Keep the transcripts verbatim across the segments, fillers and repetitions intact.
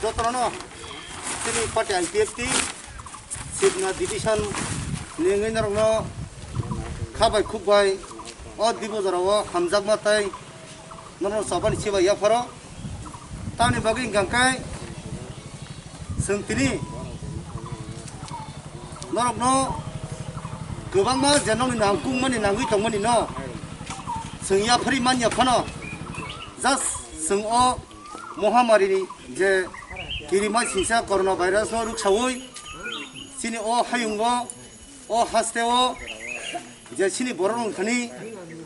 Jotono chini party I P F T Sibna division ni wngwi norokno kha bai khuk bai o dibo jorao hamjakma tei norokno chobani chibai yapharo. Tamni bagwi hwnkha khe chwng tini norokno kwbangma je nokni nangkukmani nangwi tongmani no chwng yapharwi manya phano, just chwng o mohamari ni je kirimai singsa corona virus no ruksawi chini o hayungo, o haste o je chini borok rok thani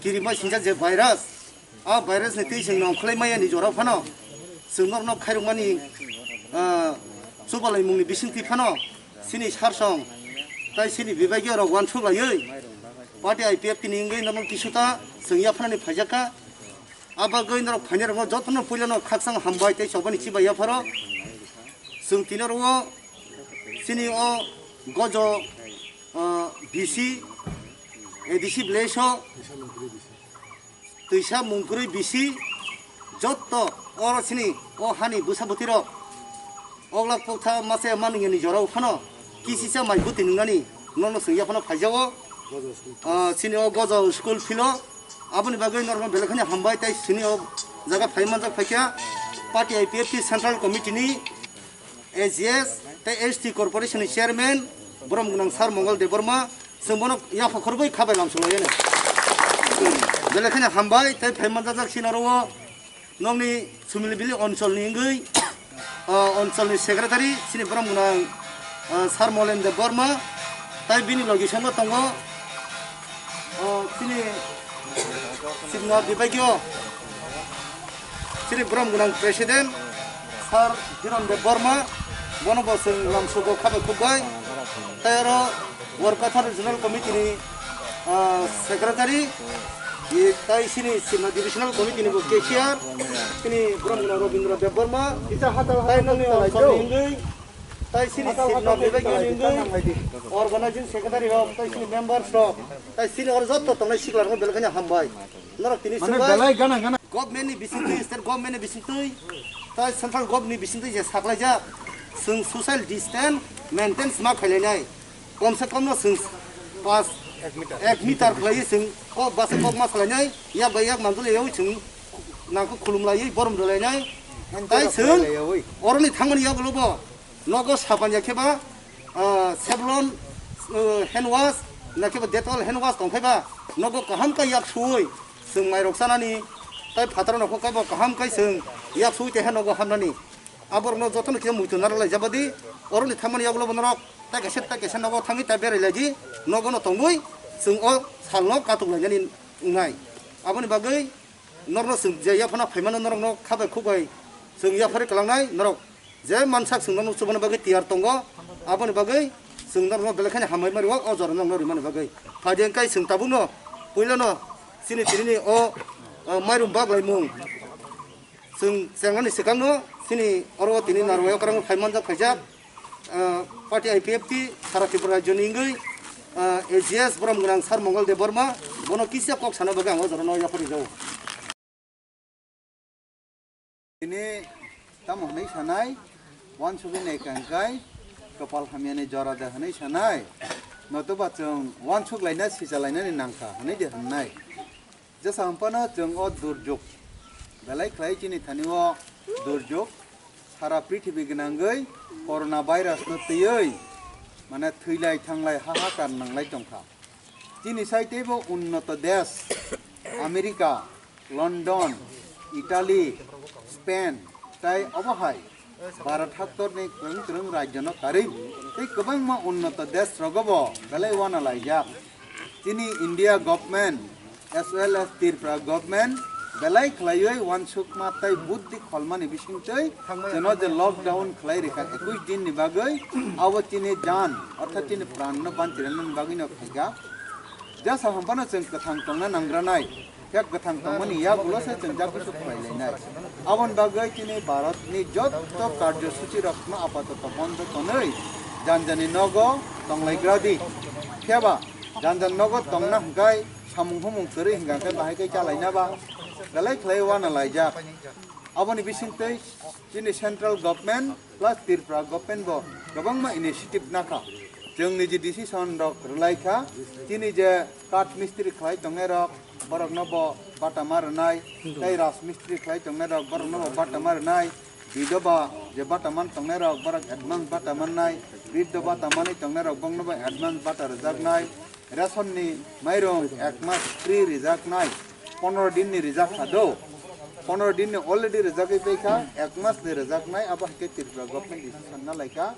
kirimai singsa je virus, a virus ni twi chwng nongkhlai maya ni jora phano chwng norok no khairokmani, ah, chubalaimung ni bisingtwi phano chini sarsong tai chini bibagyo rok uansuk laiwi party I P F T ni wngwi norok kisuta chwng yapharnani phaijakha. A bagwi norok phainai rokno jotono puilano khakchang hambai tei chobani chibai yapharo. Chwng tini oro chini o gojo, ah, B C, A D C village o twisa mungkwrwi B C jotto oro chini o hani bwsa bwtwi rok oglak poksa mase manwngya ni jorao phano kisisa mai bwtwi nungnani nono chwng yaphano phaijago. Ah, chini o gojo school philo. Aboni bagwi norokno belai kheno hambai tei chini o jaga phai manjak phaikha party I P F T central committee ni A G S tei S T corporation ni chairman borom gwnang sir Mongol Debbarma, chwng bono yapha khorbai kha bai lamsolo yeno. Belai kheno hambai tei phai manjak chini oro o nokni Sumilibili oncholni wngwi, ah, oncholni secretary chini borom gwnang, ah, Sir Molen Debbarma, tai bini logi songbo tongo, ah, chini Sibna Bibagyo chini borom gwnang president Sir Hiron Debbarma, bono bo chwng lamsugo khabai khukbai, tai oro Workathar Regional Committee ni, ah, Secretary, i, tai chini Sibna Divisional Committee ni bo cashier, chini borom gwnang Robindra Debbarma, tai nokni oncholni wngwi, tai chini Sibna Bibagyo ni wngwi, Organizing Secretary rok, tai chini members rok, tai chini oro jotto tongnai sikla rokno belai kheno hambai. Norok tini swngbai. Government ni bisingtwi, state government ni bisingtwi, tai central government ni bisingtwi je saklaijak, chwng social distance maintain ma khailainai. Kom se kom no chwng pas ek meter khlaiwi chwng kok basa kok ma salainai, yak bai yak manjul yawi chwng nangkhe khulum laiwi borom rwlainai. Tai chwng oroni thangmani yagulo bo nogo sapan ya khe ba, ah, Savlon, ah, hand wash, na khe ba Dettol hand wash tong khe ba nogo kaham khe yak suwi chwng mairok chanani, tai phataro nokho khe bo kaham khe chwng yak suwi te nogo hamnani. Aborokno jotono kisa muitu narwk lai jabadi, oroni thangmani yagulo bo norok tai kaisa tai kaisa nogo thangwi tai berai lai di, nogo no tongwi chwng o salno katuk lainani wngnai. Aboni bagwi norokno chwng je yaphano phaimano norokno kha bai khuk bai chwng yapharwi kwlangnai, norok je mansak chwng norokno chubana bagwi tiyar tongo, aboni bagwi chwng norokno belai kheno hambai mari o, o jora norokno rimani bagwi. Phai di wngkhe chwng tabukno puilano chini tinini o, o mairum bak laimung. Chwng chengnani swkangno chini oro tini Narwai okrangno phai manjak phaijak, ah, party I P F T sara Tripura rajyoni wngwi, ah, A G S borom gwnang Sir Mongol Debbarma bono kisa kok sana bagwi ang o jorano yapharwi jago. Tini tamo hwnwi sanai, uansugwi naikha hwnkhe kopal hamyani jora de hwnwi sanai, notoba chwng uansuk laina sija lainani nangkha hwnwi de hwnnai. Jesa hwnphano chwng o durjok belai khlai chini thani o durjok sara prithibi gwnangwi corona virus no twiwi mane thwilai thanglai hahakar nanglai tongkha. Chini sai teibo unnoto desh America, London, Italy, Spain tai obo hai Bharat haktorni kwrwng kwrwng rajyono karwi tei kwbangma unnoto desh rogobo belai uanalaijak. Chini India government as well as Tripura government belai khlaiwi uansukma tei buddhi kholmani bisingtwi chwngno je lockdown khlai rikha ekush din ni bagwi, abo chini jan orthat chini pran no banchiranani bagwi no khaijak. Jesa hwnphano chwng kwthang tongna nanggranai. Khe kwthang tongmani yagulo se chwng jak bisuk khlai lainai. Aboni bagwi chini Bharat ni jotto karjo suchi rok no apatoto bondo tonwi jani jani nogo tonglai gra di. Phiya ba jani jani nogo tongna hwnkhe samung humung kwrwi hwnkha khe bahai khe chalaina ba belai khlai uanalaijak. Aboni bisingtwi chini central government plus Tripura government bo kwbangma initiative nakha. Chwng niji decision rok rwlai kha, chini je kath mistri khlai tongnai rok, borokno bo bata ma rwnai, tei raj mistri khlai tongnai rok, borokno bo bata ma rwnai, bidoba je bata man tongnai rok, borok advance bata mannai, biddo bata manwi tongnai rok, bongno bo advance bata rwjaknai, ration ni mairung ek mas free rijaknai, pondro din ni rijak kha do, pondro din ni already rijakwi paikha, ek mas ni rijaknai, abo hai khe Tripura government decision na laikha.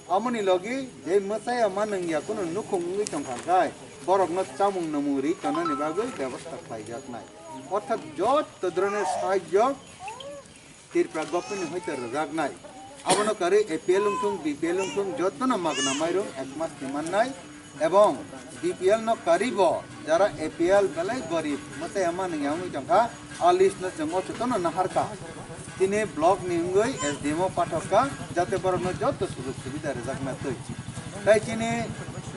Amoni logi je mwchaya ma nungya kunu nukhung wngwi tongkha khai, borokno chamung numung ri tongnani bagwi bebosta khlaijaknai. Orthat jotto dhoroner sahajyo Tripura government ni hoite rwjaknai. Abono karwi A P L wngthung, B P L wngthung, jottono magna mairung ek mas ni mannai. Ebong B P L no karibo jara A P L belai gorib mwchaya manwi wngwi tongkha, a list no chwng o jotono naharkha. Chini block ni wngwi S D M o pathokha, jate borokno jotto sujog subida rwjakna twi. Tai chini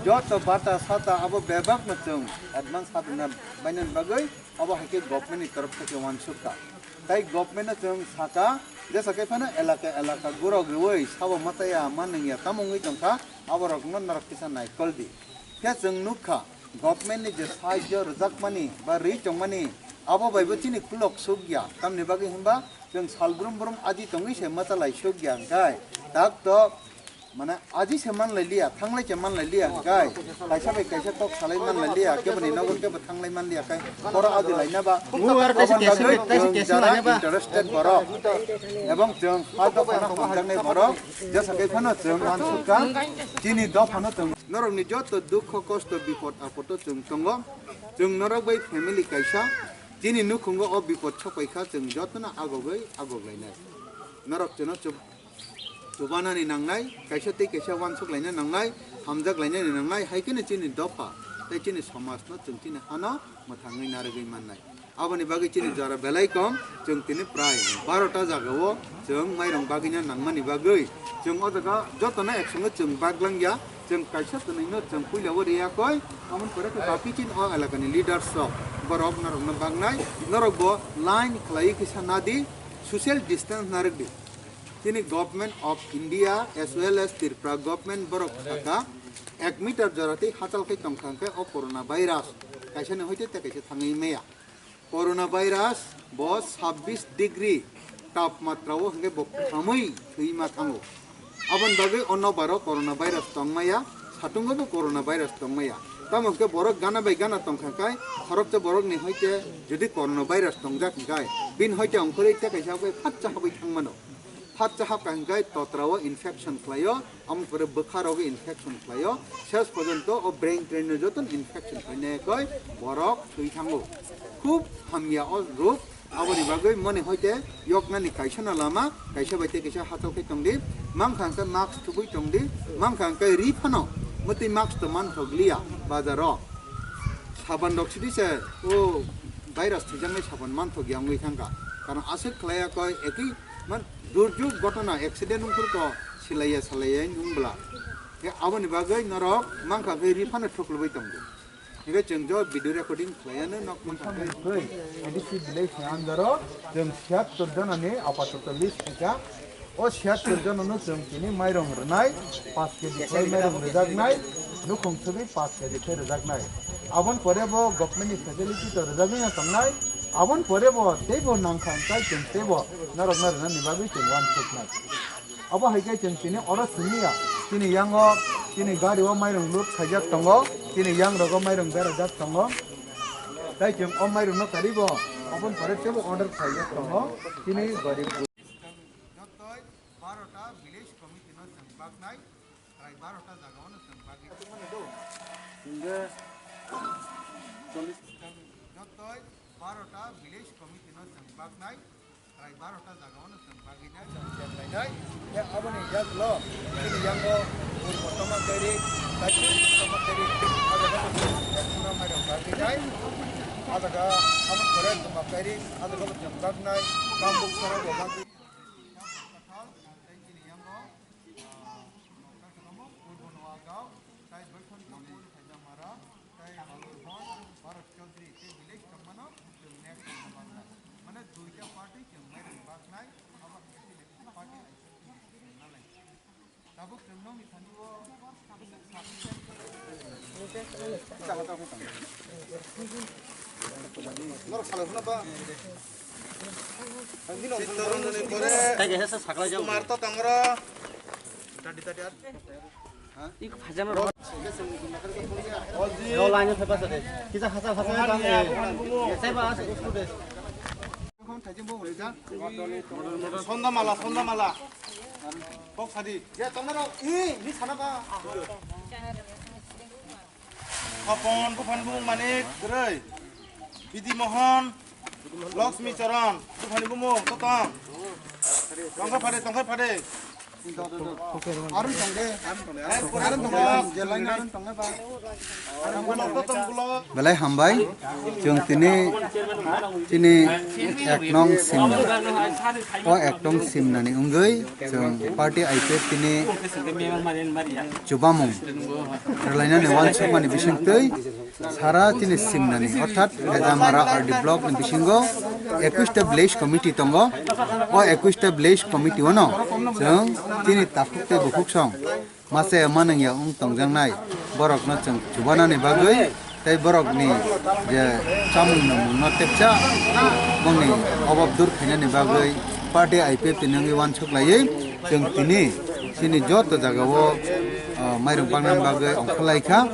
jotto bata sata abo bebak no chwng advance hadrwna bainani bagwi abo hai khe government ni torof theke uansukha. Tai government no chwng saka, jesa khe phano elaka elaka gurok rwui sabo mwchaya manwngya tamo wngwi tongkha, aborokno norok kisa naikol di. Khe chwng nukha, government ni je sahajyo rwjakmani ba rwi tongmani, abo bai bo chini kulok sukya. Tamni bagwi hinba chwng sal brum brum aji tongwi se mwchalai sukya hwnkhe, tak to, mane, aji se manlai liya, thanglai se manlai liya hwnkhe, kaisa bai kaisa tok salai manlai liya, keboni nogo kebo thanglai man liya khe, boro aji laina ba. Aboni bagwi chwng jara interested borok, ebong chwng ha dophano hamjaknai borok, jesa khe phano chwng uansukha, chini dophano chwng. Norokni joto dukho, kosto, bipod, apodo chwng tongo. Chwng norok bai family kaisa, chini nukhungo o bipod sopai kha, chwng jotono agogwi agoklainai. Norok chwngno chub-, chubanani nangnai, kaisa tei kaisa uansuk laina nangnai, hamjak lainani nangnai, hai kheno chini dopha tei chini somajno chwng chini hano mwthangwi narwgwi mannai. Aboni bagwi chini jora belai kom, chwng tini prai barota jagao chwng mairung bagwino nangmani bagwi chwng o jaga jotono eksango chwng baglangya, chwng kaisa twnwino chwng puilao riyakoi, amoni pore khe baphi chini o elakani leaders rok, borok norokno bagnai, norok bo line khlaiwi kisa nadi, social distance narwkdi. Chini Government of India as well as Tripura government borok saka ek meter jora tei hachal khai tongkha hwnkhe o corona virus kaisani hoite tei kaisa thangwi maya. Corona virus bo sabbish degree tapmatra o hwnkhe bo khamwi thwima thango. Aboni bagwi o nokbar o corona virus tongmaya, satungo bo corona virus tongmaya. Tamo hwnkhe borok gana bai gana tongkha khai khoroksa borokni hoite jodi corona virus tongjak hwnkhe bini hoite ongkhorwi tei kaisa bai phatsa habwi thangmano. Phatsa hapkha hwnkhe totra o infection khlaio, amoni pore bwkha rogo infection khlaio, ses porjonto o brain train no jotono infection khlainai koi borok thwi thango. Khub hamya o rog, aboni bagwi moni hoite yoknani kaisa no lama, kaisa bai tei kaisa hachal khai tongdi, mankha hwnkhe mask thubui tongdi, mankha hwnkhe ri phano mwtwi mask to manthok liya bazaro. Saban rok sidi se o virus thwijaknai saban manthok ya wngwi thangkha. Karon aswk khlaiya koi ekwi man durjug gotona accident wngphuru ko silaiya salaiya wng bwla. Khe aboni bagwi norok mankha khe ri phano thuklubui tongo. Hingkhe chwng jo video recording khlaiya no nok mankha khe. A D C village ni under o chwng siyattor jona ni apatot list khaijak. O siyattor jona no chwng tini mairung rwnai, paanch K G khe mairung rwjaknai, nukhung sogwi paanch K G khe rwjaknai. Aboni pore bo government ni facility to rwjagwi no tongnai. Aboni pore bo teibo nangkha hwnkhe chwng teibo norokno rwnani bagwi chwng uansuknai. Abo hai khe chwng tini oro simi ya. Chini yango, chini gari o mairung load khaijak tongo, chini yang rogo mairung berajak tongo. Tai chwng o mairung no karibo, aboni pore teibo order khaijak tongo. Chini gari Jotoi barota village committee no chwng baknai, prai barota jaga o no chwng bagwi. Hingke chollish. Jotoi barota village committee no chwng baknai, prai barota jaga o no chwng bagwi nai. Chwng cheng lainai, ya aboni yak lo, chini yango purbo toma kairik, daichuk toma kairik, abo no chwng cheng khuna mairok bagwi nai. Abo jaga abo kore toma kairik, abo jaga bo chwng baknai, bambuk sara bo bagwi. Kathal, tei chini yango, ah, noksa kwbangma, Purbo Noa Gaon, tei Baisonti Puri Khaijamara, tei Balurhon, Bharat Chaudhary, tei village tongmano, chwng next tongna baknai. Mane duita party chwng mairung baknai, Sonda mala, sonda mala. Kok sadi. Ya, tongmano, i, ni sana ba. Khopon, Buphani Bumung Manik, Kwrwi. Bidi Mohon, Lakshmi Charan, Buphani Bumung, Totong. Tongkha phade, tongkha phade. Arun tongde, arun tongde, arun tongde, jelai arun tongde ba. Belai hambai, chwng tini, tini ek nong simna. O ek nong simnani wngwi chwng party I P F T ni chubamung rwlainani uansukmani bisingtwi sara chini simnani, orthat Hejamara R D block ni bisingo ekwis ta village committee tongo. O ekwis ta village committee ono chwng chini takhuk tei bukhuk song masa manwngya wng tongjaknai borokno chwng chubanani bagwi tei borokni je chamung nungmungno tepsa bongni obab dur khainani bagwi party I P F T ni wngwi uansuk laiwi chwng tini chini joto jagao, ah, mairung pangnani bagwi ongkhorlaikha.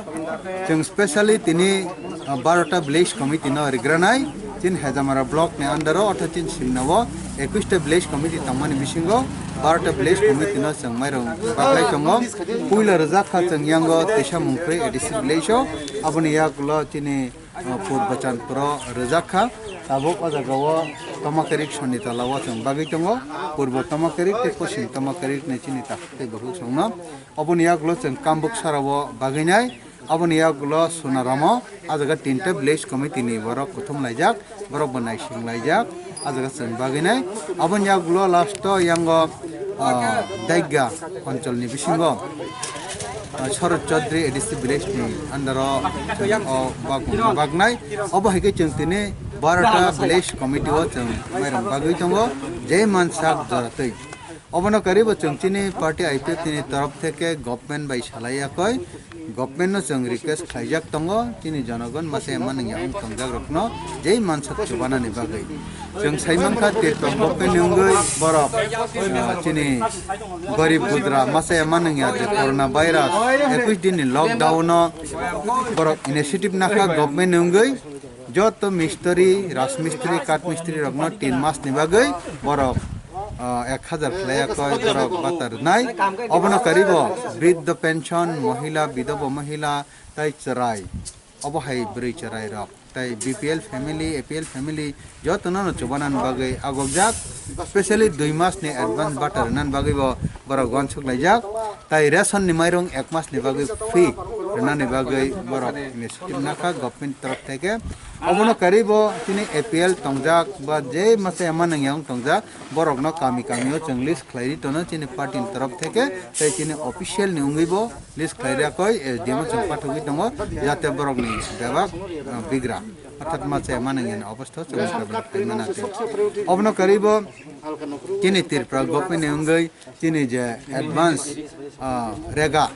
Chwng specially tini, ah, barota village committee no rigranai. Chini Hejamara block ni under o, ortho chini simna o ekwis ta village committee tongmani bisingo barota village committee no chwng mairung baklai tongo. Puila rwjak kha chwng yango Teisa Mungkrwi A D C village o, aboni yagulo chini, ah, Purbo Chandpuro rwjak kha. Tabuk o jagao Tomakarik Sonitala o chwng bagwi tongo. Purbo Tomakarik tei Poschim Tomakarik ni chini takhuk tei bukhuk songno. Oboni yagulo chwng Kambuk Sara o bagwi nai. Aboni yagulo Sunaramo, a jaga tinta village committee ni borok kuthum laijak, borok bo naising laijak, a jaga chwng bagwi nai. Aboni yagulo last o yango, ah, Daigga oncholni bisingo, ah, Sharad Chaudhary A D C village ni under o, o bag-, bagnai. Obo hai khe chwng tini barota village committee o chwng mairung bagwi tongo, je mansak joratwi. Obono karibo chwng chini party I P F T ni torof theke government bai salai yakoi, government no chwng request khlaijak tongo, chini jonogon masa manwngya wng tongjak rokno jei mansak chubanani bagwi. Chwng sai mankha Tripura government ni wngwi borok, ah, chini garib gudra masa manwngya je corona virus ekwis din ni lockdown o borok initiative nakha government ni wngwi. Joto mistri, rajmistri, kathmistri rokno tin mas ni bagwi borok, ah, ek hajar khlai yakoi borok bata rwnai. Obono karibo briddo pension, mohila, bidoba mohila, tai chwrai. Obo hai bwrwi chwrai rok. Tai B P L family, A P L family jotono no chubanani bagwi agokjak. Specially dui mas ni advance bata rwnani bagwi bo borok uansuk laijak. Tai ration ni mairung ek mas ni bagwi free rwnani bagwi borok initiative nakha government torof theke. Obono karibo chini A P L tongjak ba je masa manwngya wng tongjak, borokno kami kami o chwng list khlai ri tono chini party ni torof theke, tei chini official ni wngwi bo list khlai ri yakoi S D M o chwng pathogwi tongo, jate borokni bebak, ah, bigra, orthat masa manwngya ni obostha chwng mokabela khlai mano. Obono karibo chini Tripura government ni wngwi chini je advance, ah, rega,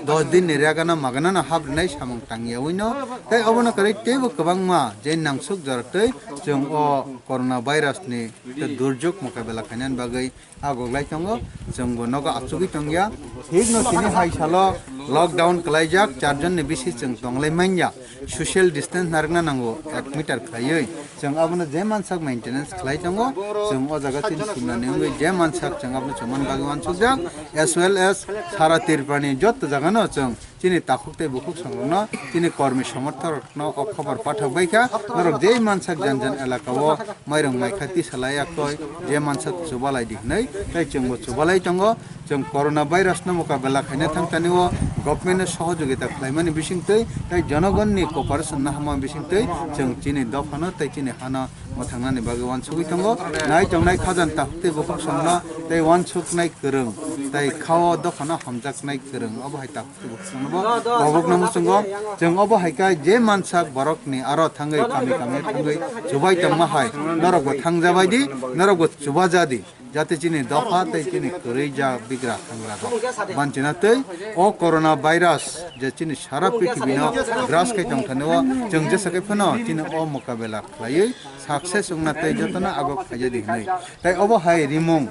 dos din ni rega no magana no hap rwnai samung tangya wino. Tei obono kwrwi teibo kwbangma je nangsuk jora tei chwng o corona virus ni tei durjok mokabela khainani bagwi agoglai tongo, chwng bo nogo achugwi tongya. Thik no tini hai salo lockdown kwlaijak, char jon ni bisi chwng tonglai manya. Social distance narwkna nango, ek meter khlaiwi. Chwng abono je mansak maintenance khlai tongo, chwng o jaga chini simnani wngwi je mansak chwng abono chwng man bagwi uansukjak, as well as sara Tripurani joto jagano chwng chini takhuk tei bukhuk songrokno, chini kormi somorthorokno o khobor pathak bai kha, norok je mansak jan jan elaka o mairung maikha tisa lai yaktoi, je mansak chubalai di hwnwi, tei chwngbo chubalai tongo. Chwng corona virus no mokabela khaina thangtani o government no sohojogita khlaimani bisingtwi tei jonogonni cooperation no hamma bisingtwi chwng chini dophano tei chini hano mwthangnani bagwi uansugwi tongo. Nai tongnai khajan takhuk tei bukhuk songno tei uansuknai kwrwng tei khao dophano hamjaknai kwrwng, obo hai takhuk tei bukhuk songno bo tabukno muchungo. Chwng obo hai khe je mansak borokni aro thangwi kami kami thangwi chubai tongma hai norokbo thangjabai di, norokbo chubaja di. Jate chini dopha tei chini kwrwi ja bigra khangra rok banchina tei o corona virus je chini sara prithibino gras khai tongthani o chwng jesa khe phano chini o mokabela khlaiwi success wngna tei jotono abo khaijadi hinwi. Tei obo hai rimung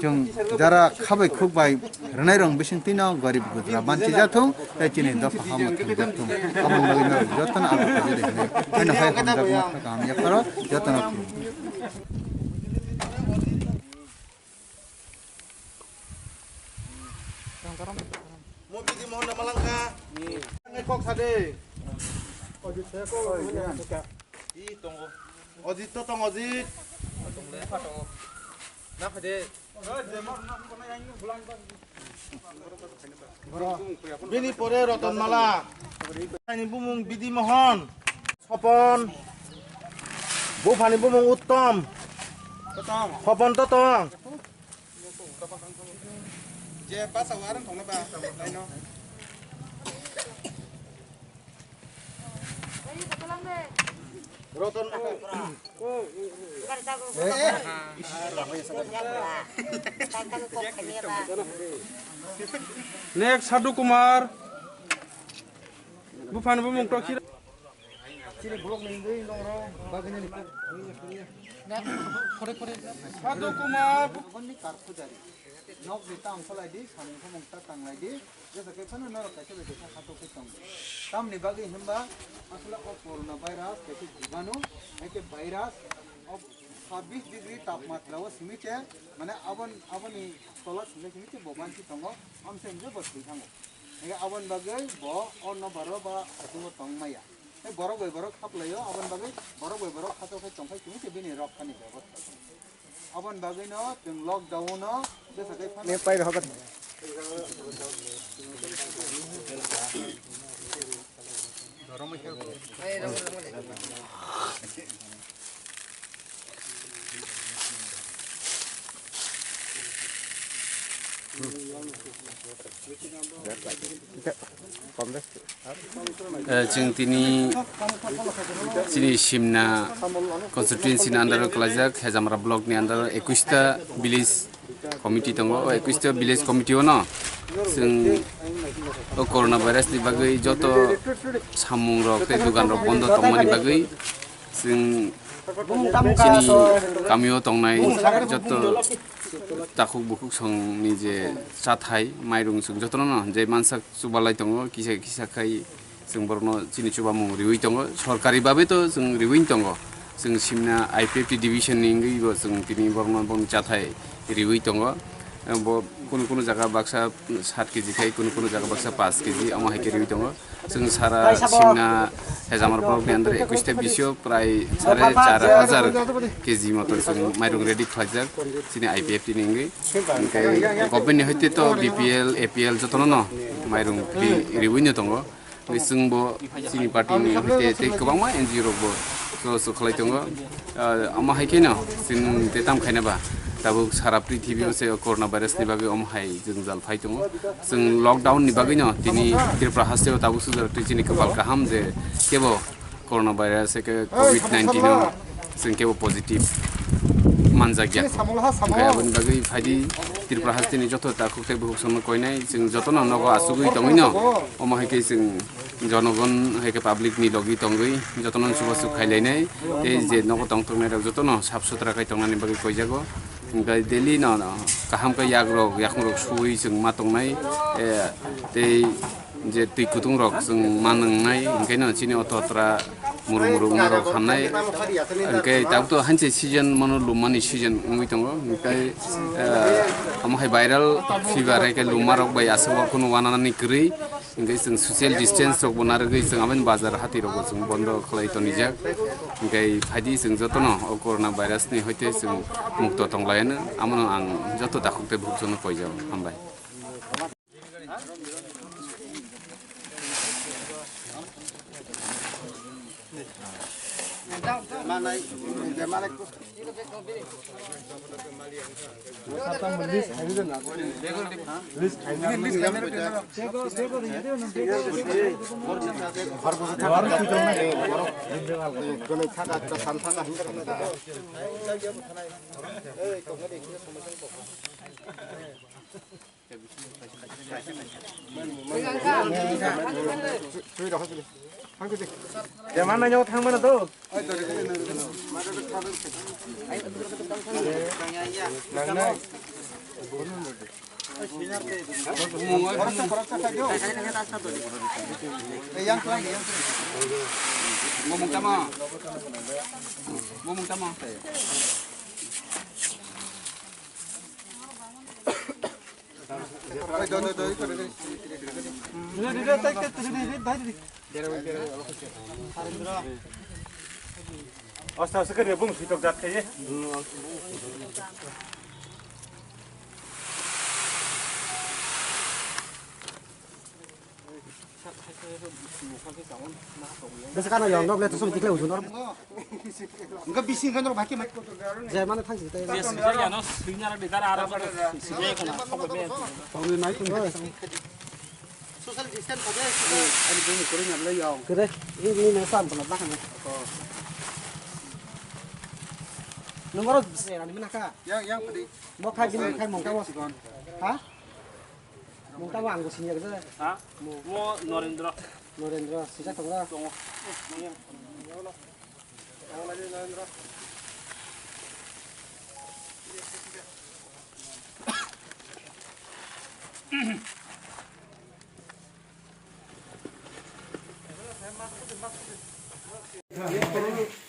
chwng jara khabai khukbai rwnai rong bising tino gorib gudra banchi jathung tei chini dopha hamo thang jathung. Aboni bagwi norok jotono abo khaijadi hinwi. Haino hai hamjakma kha kaham yapharo jotono khulum. Mo bidi mohon na malangka. Ni. Ang kok sade. I tongo. Ojit to tong ojit. Tongle pa tongo. Na phade. Bini pore Roton Mala. Ani bumung Bidi Mohon. Sopon. Buphani bumung Uttom. Sopon Totong. Je basa warang thongna ba. Laino. Roton. Next, Sadhu Kumar. Buphani bumung Tokira. Sadhu Kumar. Nok di tam salai di, samung samung ta tanglai di. Jesa khe phano norok kaisa bai kaisa khatok khe tongo. Tamni bagwi hinba aswla o corona virus kaisa jibanu, hai khe virus o sabbish degree tapmatra o simi khe, mane abon-, aboni tola simi khe simi khe bo banchi tongo, amsa hinjak bo thwi thango. Hai khe aboni bagwi bo o nokbar o ba athungo tong maya. Tei borok bai borok khaplaio, aboni bagwi borok bai borok khatok khe tongkhai simi khe bini rok khani bebosta tongo. Aboni bagwino chwng lockdown-o jesa khe phano. Pai rw hokar. Eh, chwng tini chini Simna constituency ni under o kwlaijak, Hejamra block ni under o ekush ta village committee tongo. O ekush ta village committee o no chwng o corona virus ni bagwi joto samung rok tei dugan rok bondo tongmani bagwi chwng chini kamio tongnai joto takhuk bukhuk songni je chathai, mairung chwng jotono no je mansak chubalai tongo, kisa kisa khai chwng borokno chini chubamung riwi tongo, sorkari babe to chwng riwi tongo. Chwng Simna I P F T division ni wngwi bo chwng tini borokno boni chathai riwi tongo. Bo kunu kunu jaga baksa sat keji khai, kunu kunu jaga baksa panch keji, omo hai khe riwi tongo. Chwng sara Simna Hejamar block ni under ekush ta bisio prai sare char hajar keji moto chwng mairung ready khlaijak chini I P F T ni wngwi. Hwnkhe government ni hoite to B P L, A P L jotono no mairung ri-, riwi no tongo. Hwnkhe chwng bo chini party ni hoite tei kwbangma N G O rok bo so so khlai tongo. Ah, omo hai kheno chwng tei tam khaina ba tabuk sara prithibi o se corona virus ni bagwi omo hai jwngjal phai tongo. Chwng lockdown ni bagwi no tini Tripura haste o tabuk sujarak twi chini kwpal kaham je kebo corona virus eke covid nineteen o chwng kebo positive manjak ya. Hwnkhe aboni bagwi phaidi Tripura haste ni joto takhuk tei bukhuk songno koinai chwng jotono nogo asugwi tongwi no omo hai khe chwng jonogon hai khe public ni logi tongwi jotono chubachu khailainai tei je nogo tongthoknai rok jotono sap sutra khai tongnani bagwi koijago. Hwnkhe daily no, no kaham khe yak rok yakung rok suwi chwng ma tongnai, eh, tei je twi kutung rok chwng ma nwngnai, hwnkhe no chini oto otra muru muru wng rok hamnai. Hwnkhe tabuk to hanse season mano lummani season wngwi tongo, hwnkhe, eh, omo hai viral fever hai khe lumma rok bai aswk o kunu wananani kwrwi. Hwnkhe chwng social distance rok bo narwgwi chwng aboni bazar hati rok bo chwng bondo khlai tonijak. Hwnkhe phaidi chwng jotono o corona virus ni hoite chwng mukto tonglaino, amono ang joto takhuk tei bukhuk jono koijak. Hambai. Jaman na nyaw thang mana to. Ngomong tama. Ngomong tama. Asta asta kene bung sitok jat khaye. Bese kana yang dok le to som tikle usun or. Enggak bising kan lo baki mat. Jai mana thang sita. Yes, ya no sinyara de dara ara. Sinyara kana. Tong ni mai kun. Social distance khabe. Ani bini kuri na le yang. Kere, ini ni na sam pala bahana. Nomor se ani mana ka? Yang yang padi. Mo khai bini khai mong ka mo. Ha? Mungtamo ang bo sini ya. Ha? Mo Norendra. Norendra, sisa tongo. Tongo.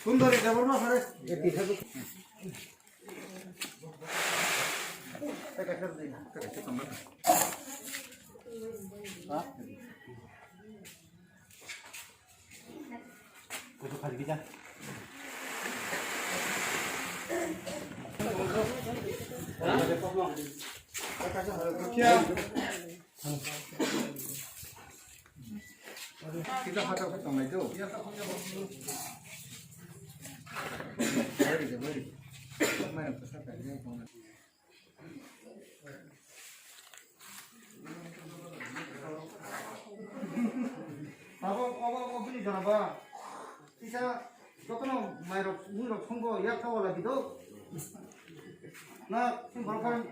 Sundari Debbarma sare. Kita hata ko tonglai do. Bari de, bari. Mai ko sa ka ne ko. Abo, abo, abo bini jora ba. Kisa jotono mairok, muirok songo yak thago lagi do. Na, sing borok khan.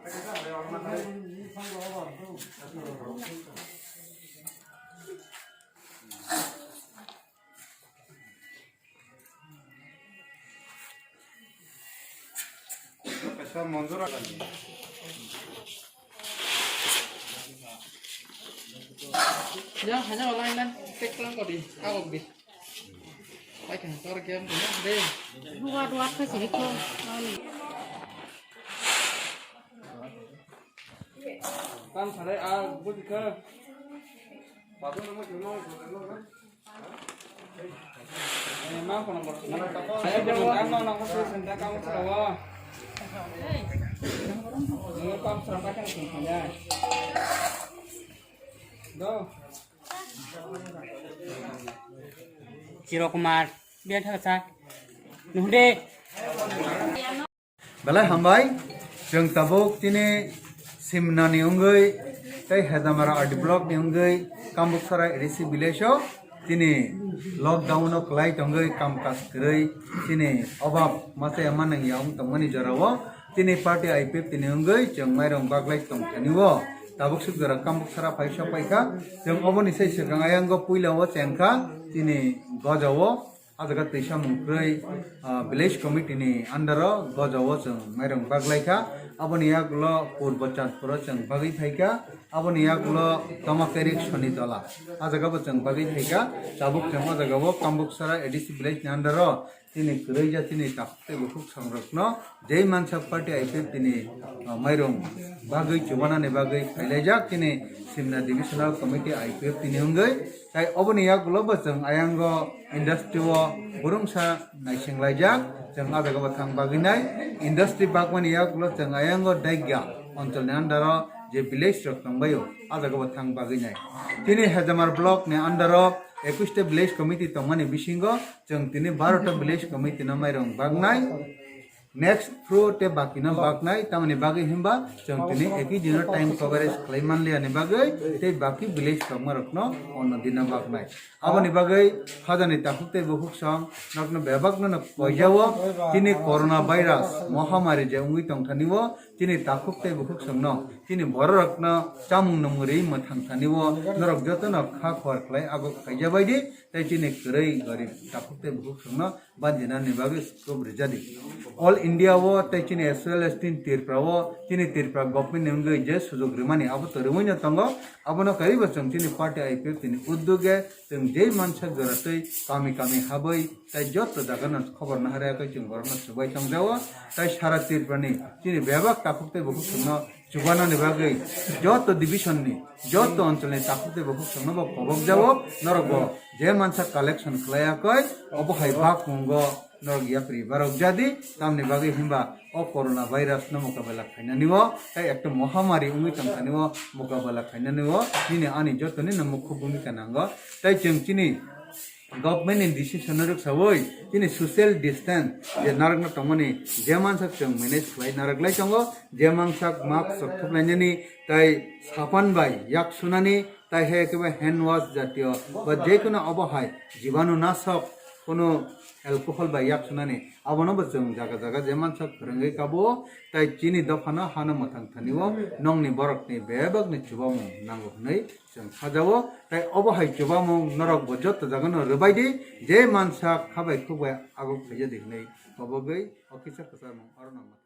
Kaisa monjora. Ya, hanya wala inan tek lang kodi, agok di. Pai kan tor game tu de. Dua dua ke sini ko. Tam sare a buti ka. Patu nama cuma. Chiro Kumar, biya thaka sa. Nuhde. Belai hambai, chwng tabuk tini Simna ni wngwi tei Hedamara R D block ni wngwi Kambuksara A D C village o tini lockdown o kwlai tongwi kam kaj kwrwi tini obab masa ya manang ya wng tongmani jora o tini party I P F T ni wngwi chwng mairung baglai tong thani o tabuk suk jora Kambuksara phai sok paikha chwng oboni sai swkang ayang o puila o chengkha tini goja o. Ah jaga twisa mung kwrwi, ah, village committee ni under o goja o chwng mairung baglai kha. Aboni yagulo Purbo Chandpur o chwng bagwi phai kha. Aboni yagulo Tomakeri Soni Tola. Ah jaga bo chwng bagwi phai kha. Tabuk chwng o jaga o Kambuksara A D C village ni under o tini kwrwi ja tini tak tei bukhuk songrok no Jai Mansa Party I P F T ni, ah, mairung bagwi chubanani bagwi phailaijak tini Simna Divisional Committee I P F T ni wngwi. Tai oboni yagulo bo chwng ayango industry o burungsa naisinglaijak, chwng ah jaga bo thang bagwi nai. Industry bagmani yagulo chwng ayango Daigya oncholni under o je village rok tongbaio, ah jaga bo thang bagwi nai. Tini Hejamar block ni under o Ekwis ta village committee tongmani bisingo chwng tini baro ta village committee no mairung baknai. Next through te baki no baknai, tamoni bagwi himba chwng tini ekwi dino time coverage khlai manliya ni bagwi tei baki village tongma rokno ono dino baknai. Aboni bagwi hajani takhuk tei bukhuk song nokno bebakno no koijao chini corona virus mohamari je wngwi tongthani o chini takhuk tei bukhuk songno chini bororokno chamung nungmung rwi mwthang thani o norok jotono kha khor khlai abo khaija bai di tei chini kwrwi gorib takhuk tei bukhuk songno banjinani bagwi scope rijadi. All India o tei chini as well as chini Tripura o chini Tripura government ni wngwi je sujok rimani abo to rwino tongo, abono karibo chwng chini party I P F T ni uddoge chwng jei mansa jora tei kami kami habwi tei joto jaga no khobor naharya khe chwng borokno chubai tongjao tei sara Tripura ni chini bebak takhuk tei bukhuk songno chubanani bagwi joto division ni joto onchol ni takhuk tei bukhuk songno bo kobok jao norok bo je mansa collection khlaiya khe obo hai bakmungo norok yapri barok jadi tamni bagwi himba o corona virus no mokabela khainani o tei ekta mohamari wngwi tongthani o mokabela khainani o nini ani jotoni no mukhu bhumika nango tei chwng chini government ni decision no rwksawi chini social distance je narwkna tongmani je mansak chwng manage khlai narwk lai tongo je mansak mask rok thuklainani tei sapan bai yak sunani tei hai khe hand wash jatiyo ba je kono obo hai jibanu nasok kono alcohol bai yak sunani abono bo chwng jaga jaga je mansak phwrwngwi kabo tei chini dophano hano mwthang thani o nongni borokni bebakni chubamung nango hwnwi chwng sajao tei obo hai chubamung norok bo joto jagano rwbai di je mansak khabai khukbai abo khaija di hwnwi kobogwi o kisa kwcharmung orono mwthang